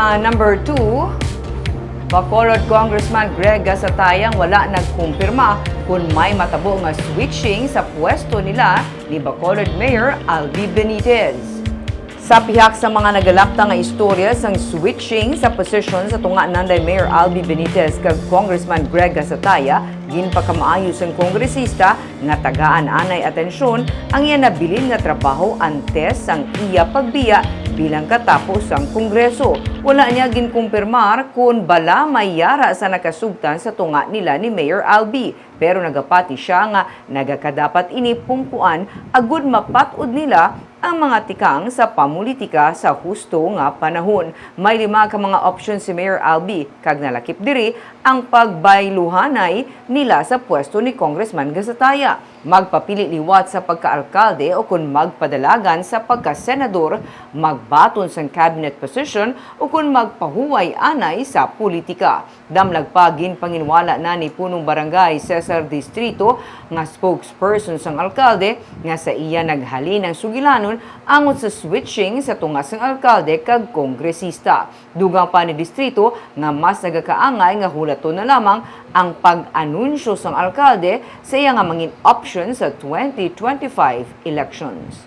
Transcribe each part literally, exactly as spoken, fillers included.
Ah, number two, Bacolod Congressman Greg Gasataya wala nagkumpirma kung may matabo nga switching sa pwesto nila ni Bacolod Mayor Albi Benitez. Sa pihak sa mga nagalapta nga istorya sang switching sa posisyon sa tunga nanday Mayor Albi Benitez kag Congressman Greg Gasataya, ginpakamaayo sang kongresista nga tagaan anay atensyon ang iya nabilin nga trabaho antes sang iya pagbiya bilang katapo sang Kongreso. Wala niya ginkumpirmar kon bala may yara sa nakasugtan sa tunga nila ni Mayor Albi, pero nagapati siya nga nagakadapat ini pungkuan agud mapat-od nila ang mga tikang sa pamulitika sa husto nga panahon. May lima ka mga opsyon si Mayor Albi, kag nalakip diri ang pagbayluhanay nila sa pwesto ni Congressman Gasataya. Magpapili liwat sa pagkaalkalde o kon magpadalagan sa pagkasenador, magbaton sang cabinet position o kon magpahuway anay sa politika. Damlag pa, ginpanginwala na ni Punong Barangay Cesar Distrito nga spokesperson sang alkalde nga sa iya naghalin ang sugilanon angot sa switching sa tunga sang alkalde kag kongresista. Dugang pa ni Distrito nga mas nagakaangay nga hulaton na lamang ang pag-anunsyo sang alkalde sa iya nga mangin option sa twenty twenty-five elections.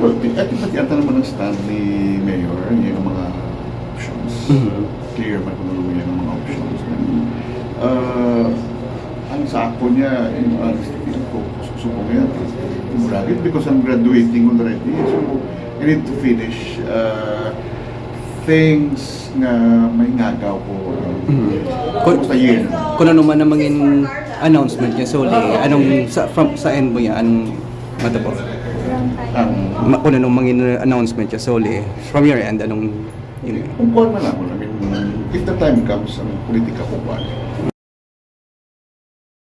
Well, ti- I think pati ata naman ang stand ni Mayor, ang iyang mga options. Mhm. Clear man kung ano ang iyang mga options. And, uh, ang sa ako niya, yung honestly, feeling ko, susuko niya, muragit because I'm graduating already. So, I need to finish uh, things nga may ngagaw ko. Mhm. Almost a year na. Kung ano man ang mangin announcement niya, Soli, anong sa, from, sa end mo niya, anong matabo? Ang Ma, kung anong mangin announcement niya, Soli, from your end, anong yun? Kung kuwan na lang, I mean, if the time comes, ang politika ko kuwan.